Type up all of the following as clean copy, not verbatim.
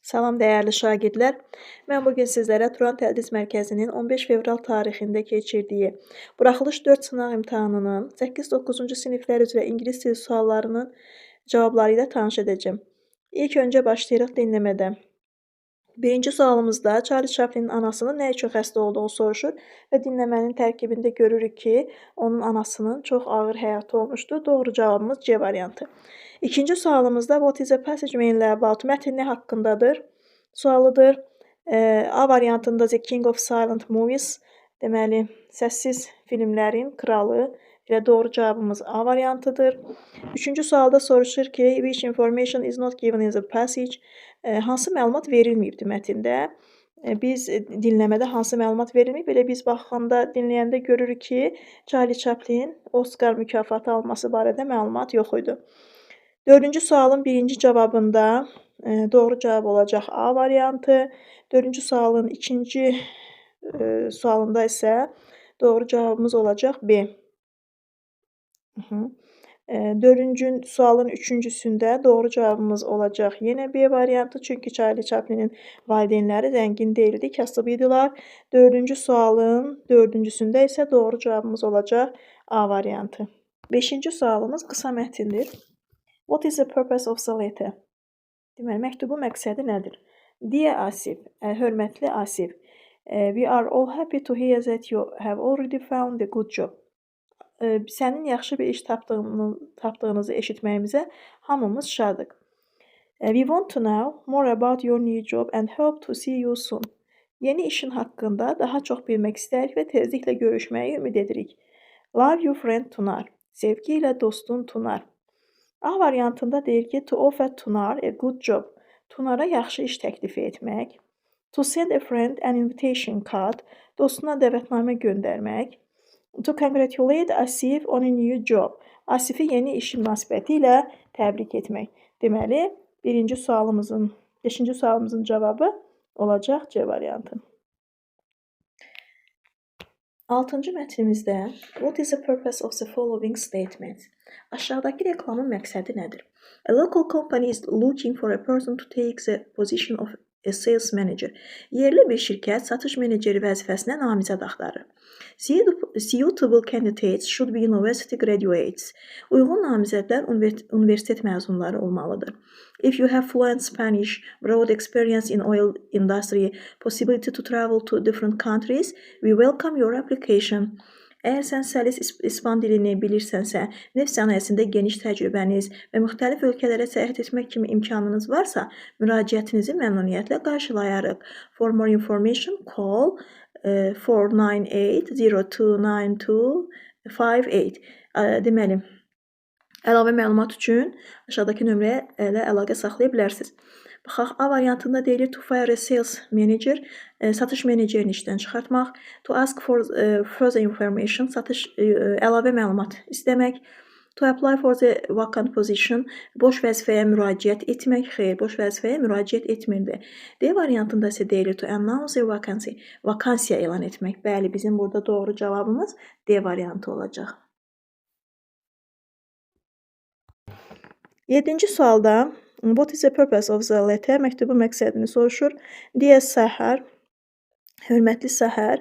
Salam dəyərli şagirdlər. Mən bu gün sizlərə Turan Tədris Mərkəzinin 15 fevral tarixində keçirdiyi buraxılış 4 sınaq imtahanının 8-9-cu siniflər üzrə ingilis dili suallarının cavabları ilə tanış edəcəm. İlk öncə başlayırıq dinləmədə. Birinci sualımızda Charlie Chaplinin anasının nə üçün xəstə olduğu soruşur və dinləmənin tərkibində görürük ki, onun anasının çox ağır həyatı olmuşdu. Doğru cavabımız C variantı. İkinci sualımızda what is a passage mainly about? Mətn nə haqqındadır? Sualıdır. A variantında The King of Silent Movies, deməli, səssiz filmlərin kralı. Elə doğru cavabımız A variantıdır. Üçüncü sualda soruşur ki, which information is not given in the passage? Hansı məlumat verilməyibdir mətndə? Biz dinləmədə hansı məlumat verilməyib? Belə biz baxanda, dinləyəndə görürük ki, Charlie Chaplin Oscar mükafatı alması barədə məlumat yox idi. Dördüncü sualın birinci cavabında doğru cavab olacaq A variantı. Dördüncü sualın ikinci sualında isə doğru cavabımız olacaq B. Dördüncü sualın üçüncüsündə doğru cavabımız olacaq yenə B variantı. Çünki Charlie Chaplinin valideynləri zəngin deyildi, kasıb idilər. Dördüncü sualın dördüncüsündə isə doğru cavabımız olacaq A variantı. Beşinci sualımız qısa mətindir. What is the purpose of the letter? Deməli, məktubun məqsədi nədir? Dear Asif, hörmətli Asif, we are all happy to hear that you have already found a good job. Sənin yaxşı bir iş tapdığınızı eşitməyimizə hamımız şadıq. We want to know more about your new job and hope to see you soon. Yeni işin haqqında daha çox bilmək istəyirik və tezliklə görüşməyi ümid edirik. Love you friend Tunar. Sevgi ilə dostun Tunar. A variantında deyir ki, to offer Tunar a good job. Tunara yaxşı iş təklifi etmək. To send a friend an invitation card. Dostuna dəvətnamə göndərmək. To congratulate Asif on a new job. Asifi yeni işi münasibəti ilə təbrik etmək. Deməli, birinci sualımızın, beşinci sualımızın cavabı olacaq C variantı. Altıncı mətnimizdə what is the purpose of the following statement? Aşağıdakı reklamın məqsədi nədir? A local company is looking for a person to take the position of a sales manager. Yerli bir şirkət satış meneceri vəzifəsinə namizəd axtarır. Suitable candidates should be university graduates. Uyğun namizədlər universitet məzunları olmalıdır. If you have fluent Spanish, broad experience in oil industry, possibility to travel to different countries, we welcome your application. Əgər sən səlis ispan dilini bilirsənsə, neft sənayesində geniş təcrübəniz və müxtəlif ölkələrə səyahət etmək kimi imkanınız varsa, müraciətinizi məmnuniyyətlə qarşılayarıq. For more information, call 498-029258. Deməli, əlavə məlumat üçün aşağıdakı nömrəyə ilə əlaqə saxlaya bilərsiniz. Baxaq, A variantında deyilir to fire a sales manager, satış menecerini işdən çıxartmaq, to ask for further information, əlavə məlumat istəmək, to apply for the vacant position, boş vəzifəyə müraciət etmək, xeyr, boş vəzifəyə müraciət etmirdi. D variantında isə deyilir to announce a vacancy, vakansiya elan etmək. Bəli, bizim burada doğru cavabımız D variantı olacaq. Yedinci sualda what is the purpose of the letter? Məktubun məqsədini soruşur. Dear Səhər, hörmətli Səhər,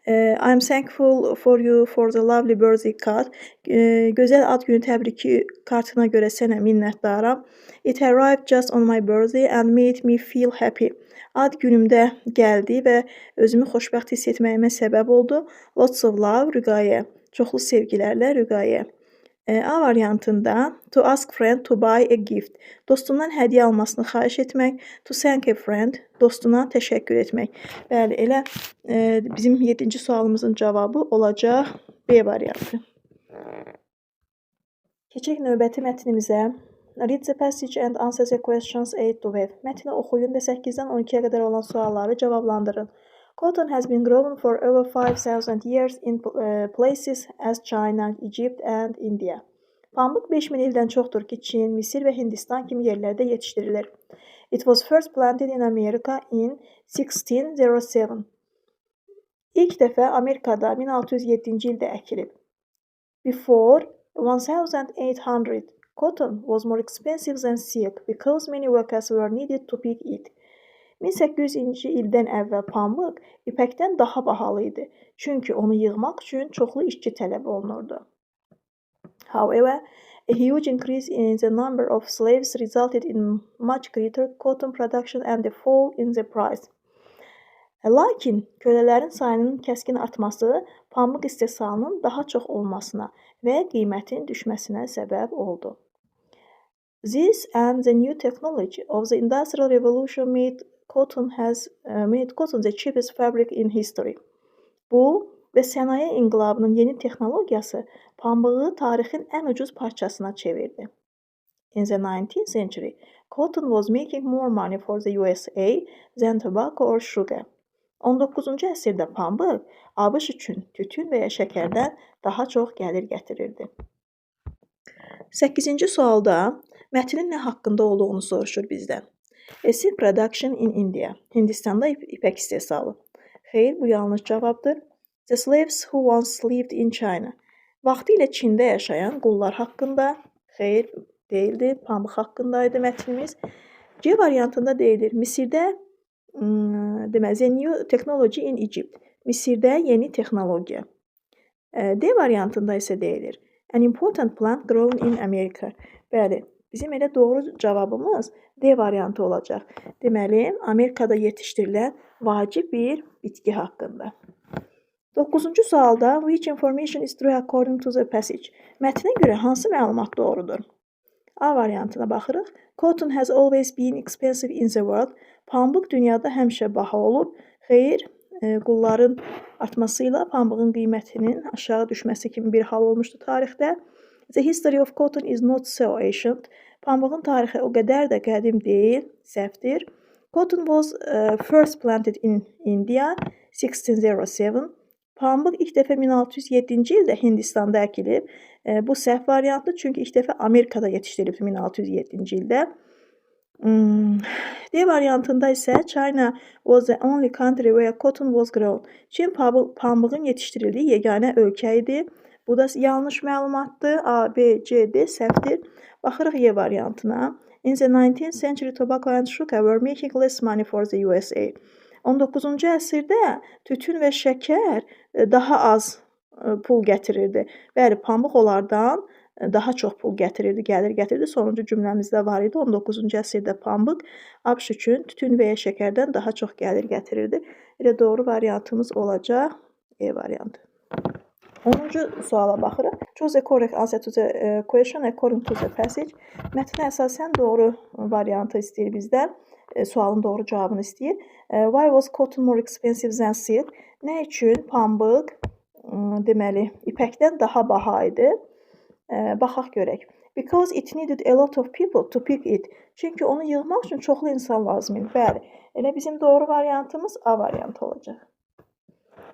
I am thankful for you for the lovely birthday card. Gözəl ad günü təbriki kartına görə sənə minnətdaram. It arrived just on my birthday and made me feel happy. Ad günümdə gəldi və özümü xoşbəxt hiss etməyimə səbəb oldu. Lots of love, Rüqayə. Çoxlu sevgilərlə Rüqayə. A variantında to ask friend to buy a gift. Dostundan hədiyyə almasını xahiş etmək. To thank a friend. Dostuna təşəkkür etmək. Bəli, elə bizim 7-ci sualımızın cavabı olacaq B variantı. Keçək növbəti mətnimizə. Read the passage and answer the questions 8 to 12. Mətni oxuyun və 8-dən 12-yə qədər olan sualları cavablandırın. Cotton has been grown for over 5,000 years in places as China, Egypt and India. Pambıq 5000 ildən çoxdur ki, Çin, Misir və Hindistan kimi yerlərdə yetişdirilir. It was first planted in America in 1607. İlk dəfə Amerikada 1607-ci ildə əkilib. Before 1800, cotton was more expensive than silk because many workers were needed to pick it. 1800-cü ildən əvvəl pambıq ipəkdən daha bahalı idi. Çünki onu yığmaq üçün çoxlu işçi tələb olunurdu. However, a huge increase in the number of slaves resulted in much greater cotton production and a fall in the price. Lakin kölələrin sayının kəskin artması pambıq istehsalının daha çox olmasına və qiymətin düşməsinə səbəb oldu. This and the new technology of the Industrial Revolution made cotton the cheapest fabric in history. Bu və sənaye inqilabının yeni texnologiyası pambığı tarixin ən ucuz parçasına çevirdi. In the 19th century, cotton was making more money for the USA than tobacco or sugar. 19-cu əsrdə pambıq ABŞ üçün tütün və ya şəkərdən daha çox gəlir gətirirdi. 8-ci sualda mətnin nə haqqında olduğunu soruşur bizdən. A silk production in India. Hindistanda ipək istehsalı. Xeyr, bu yanlış cavabdır. The slaves who once lived in China. Vaxtilə Çində yaşayan qullar haqqında. Xeyr, deyildi. Pambıq haqqındaydı mətnimiz. C variantında deyilir. Misirdə, deməli, the new technology in Egypt. Misirdə yeni texnologiya. D variantında isə deyilir. An important plant grown in America. Bəli, bizim elə doğru cavabımız D variantı olacaq. Deməli, Amerikada yetişdirilən vacib bir bitki haqqında. 9-cu sualda which information is true according to the passage? Mətnə görə hansı məlumat doğrudur? A variantına baxırıq. Cotton has always been expensive in the world. Pambıq dünyada həmişə baha olub. Xeyr, qulların artması ilə pambığın qiymətinin aşağı düşməsi kimi bir hal olmuşdu tarixdə. The history of cotton is not so ancient. Pambığın tarixi o qədər də qədim deyil, səhvdir. Cotton was first planted in India 1607. Pambıq ilk dəfə 1607-ci ildə Hindistanda əkilib. Bu səhv variantdır, çünki ilk dəfə Amerikada yetişdirilib 1607-ci ildə. D variantında isə China was the only country where cotton was grown. Çin pambığın yetişdirildiyi yeganə ölkə idi. Bu da yanlış məlumatdır. A, B, C, D səhvdir. Baxırıq E variantına. In the 19th century, tobacco and sugar were making less money for the USA. 19-cu əsrdə tütün və şəkər daha az pul gətirirdi. Bəli, pambıq onlardan daha çox pul gətirirdi, gəlir gətirirdi. Sonuncu cümləmizdə var idi. 19-cu əsrdə pambıq ABŞ üçün tütün və ya şəkərdən daha çox gəlir gətirirdi. Elə doğru variantımız olacaq E variantı. 10-cu suala baxırıq. Choose the correct answer to the question according to the passage. Mətnə əsasən doğru variantı istəyir bizdən. Sualın doğru cavabını istəyir. Why was cotton more expensive than silk? Nə üçün pambıq, deməli, ipəkdən daha baha idi? Baxaq görək. Because it needed a lot of people to pick it. Çünki onu yığmaq üçün çoxlu insan lazım idi. Bəli, elə bizim doğru variantımız A variantı olacaq.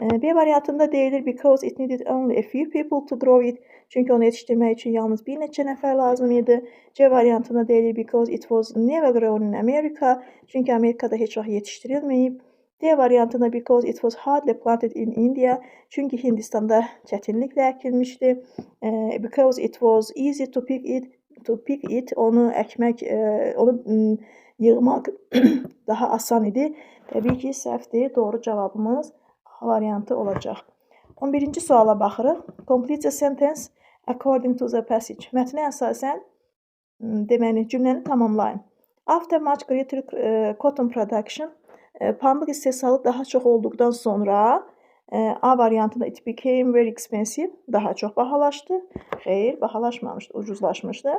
B variantında deyilir because it needed only a few people to grow it. Çünki onu yetişdirmək üçün yalnız bir neçə nəfər lazım idi. C variantında deyilir because it was never grown in America. Çünki Amerikada heç vaxt yetişdirilməyib. D variantında because it was hardly planted in India. Çünki Hindistanda çətinliklə əkilmişdi. Because it was easy to pick it, onu əkmək, onu yığmaq daha asan idi. Təbii ki, səhvdir. Doğru cavabımız A variantı olacaq. 11-ci suala baxırıq. Complete the sentence according to the passage. Mətnə əsasən, deməli, cümləni tamamlayın. After much greater cotton production, pambıq istehsalı daha çox olduqdan sonra A variantında it became very expensive, daha çox bahalaşdı. Xeyr, bahalaşmamışdı, ucuzlaşmışdı.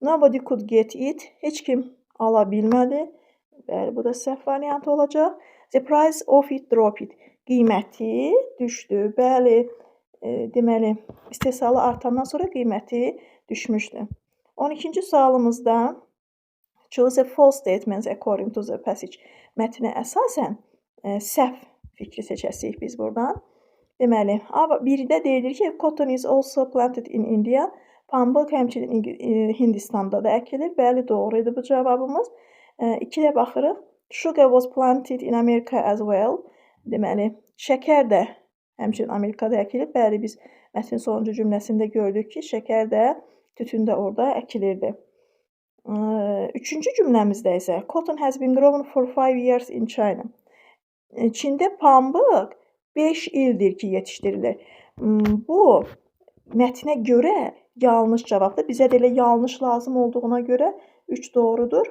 Nobody could get it, heç kim ala bilmədi. Bəli, bu da səhv variantı olacaq. The price of it dropped. Qiyməti düşdü. Bəli, deməli, istehsalı artandan sonra qiyməti düşmüşdü. 12-ci sualımızda choose a false statement according to the passage. Mətnə əsasən səhv fikri seçəsik biz buradan. Deməli, A1-də deyilir ki, cotton is also planted in India. Pambıq həmçinin Hindistanda da əkilir. Bəli, doğru idi bu cavabımız. 2-də baxırıq. Sugar was planted in America as well. Deməli, şəkər də həmçinin Amerikada əkilib. Bəli, biz mətnin sonuncu cümləsində gördük ki, şəkər də, tütün də orada əkilirdi. Üçüncü cümləmizdə isə cotton has been grown for 5 years in China. Çində pambıq 5 ildir ki, yetişdirilir. Bu mətnə görə yanlış cavabdır. Bizə də elə yanlış lazım olduğuna görə 3 doğrudur.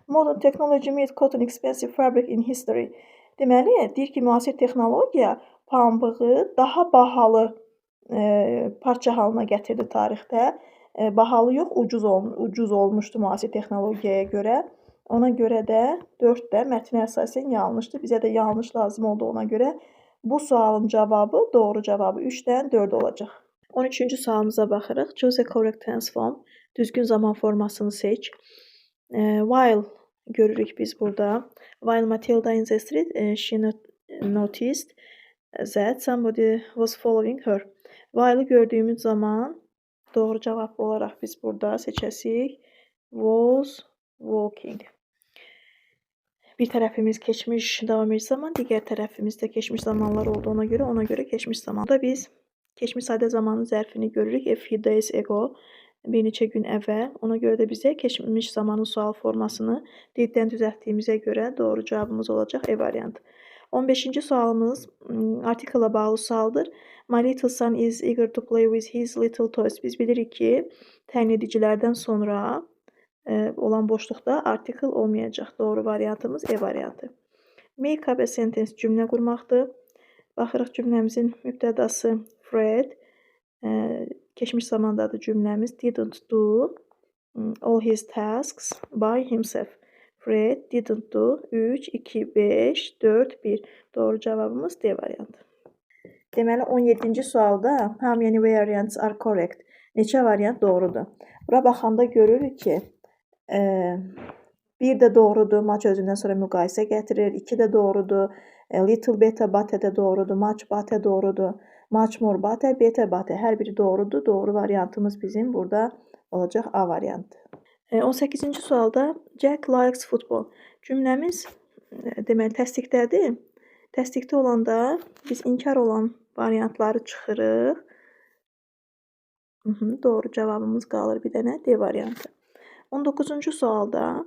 Modern technology made cotton expensive fabric in history. Deməli, deyir ki, müasir texnologiya pambığı daha bahalı parça halına gətirdi tarixdə. Bahalı yox, ucuz olmuşdu müasir texnologiyaya görə. Ona görə də 4 də mətnə əsasən yanlışdır. Bizə də yanlış lazım olduğuna görə bu sualın cavabı, doğru cavabı 3-dən 4 olacaq. 13-cü sualımıza baxırıq. Choose a correct tense form. Düzgün zaman formasını seç. While görürük biz burada. While Matilda in the street, she noticed that somebody was following her. While'ı gördüyümüz zaman doğru cavab olaraq biz burada seçəsik. Was walking. Bir tərəfimiz keçmiş davam edici zaman, digər tərəfimizdə keçmiş zamanlar olduğuna görə, ona görə keçmiş zaman. Burada biz keçmiş sadə zamanın zərfini görürük. A few days ago, bir neçə gün əvvəl. Ona görə də bizə keçmiş zamanın sual formasını diddən düzəltdiyimizə görə doğru cavabımız olacaq E variantı. 15-ci sualımız article bağlı sualdır. My little son is eager to play with his little toys. Biz bilirik ki, təyin edicilərdən sonra olan boşluqda article olmayacaq. Doğru variantımız E variantı. Make up a sentence cümlə qurmaqdır. Baxırıq cümləmizin mübtədası Fred. Keçmiş zamandadır cümləmiz. Didn't do all his tasks by himself. Fred didn't do 3, 2, 5, 4, 1. Doğru cavabımız D variantı. Deməli 17-ci sualda how many variants are correct? Neçə variant doğrudur? Bura baxanda görürük ki, bir də doğrudur, much özündən sonra müqayisə gətirir. 2 də doğrudur, little better, better də doğrudur, much better doğrudur, much more better, better, better. Hər biri doğrudur. Doğru variantımız bizim burada olacaq A variantı. 18-ci sualda Jack likes football. Cümləmiz deməli təsdiqdədir. Təsdiqdə olanda biz inkar olan variantları çıxırıq. Doğru cavabımız qalır bir dənə D variantı. 19-cu sualda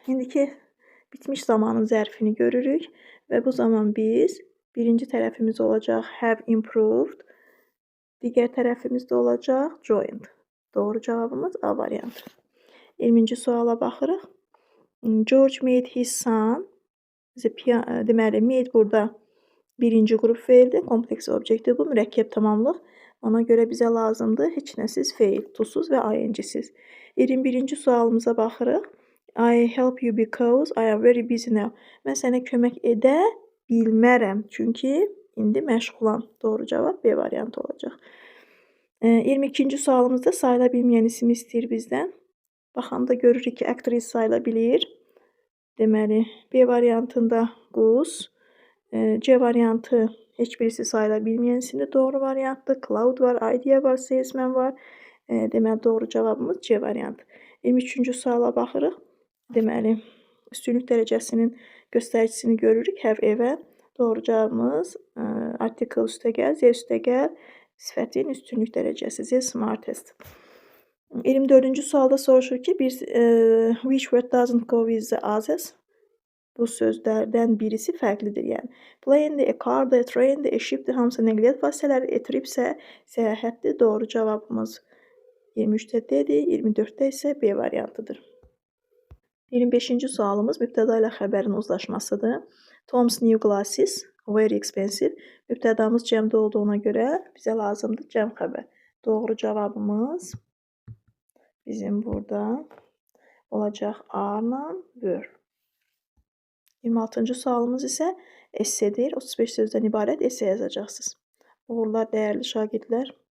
indiki bitmiş zamanın zərfini görürük və bu zaman biz birinci tərəfimiz olacaq have improved, digər tərəfimiz də olacaq joined. Doğru cavabımız A variantı. 20-ci suala baxırıq. George made his son the piano, deməli made burada birinci qrup feildir, kompleks obyektdir bu, mürəkkəb tamamlıq. Ona görə bizə lazımdır heç nəsiz feil, to-suz və ing-siz. 21-ci sualımıza baxırıq. I help you because I am very busy now. Mən sənə kömək edə bilmərəm, çünki indi məşğulam. Doğru cavab B variantı olacaq. 22-ci sualımızda sayıla bilməyən ismi istəyir bizdən. Baxanda görürük ki, actress sayıla bilir. Deməli, B variantında Goose, C variantı heç birisi sayıla bilməyən isimdir. Doğru variantdır. Cloud var, idea var, salesman var. Deməli, doğru cavabımız C variantı. 23-cü suala baxırıq. Deməli, üstünlük dərəcəsinin göstəricisini görürük. Have evə. Doğru cavabımız article üstəgəl, the üstəgəl, sifətin üstünlük dərəcəsi, the smartest. 24-cü sualda soruşur ki, which word doesn't go with the others? Bu sözlərdən birisi fərqlidir. Yəni, plane, a car, a train, a ship hamısı nəqliyyat vasitələri, a trip isə səyahətdir. Doğru cavabımız 23-də D-dir, 24-də isə B variantıdır. 25-ci sualımız mübtəda ilə xəbərin uzlaşmasıdır. Tom's new glasses, very expensive. Mübtədamız cəmdə olduğuna görə bizə lazımdır cəm xəbər. Doğru cavabımız bizim burada olacaq are-la were. 26-cı sualımız isə essedir. 35 sözdən ibarət esse yazacaqsınız. Uğurlar dəyərli şagirdlər.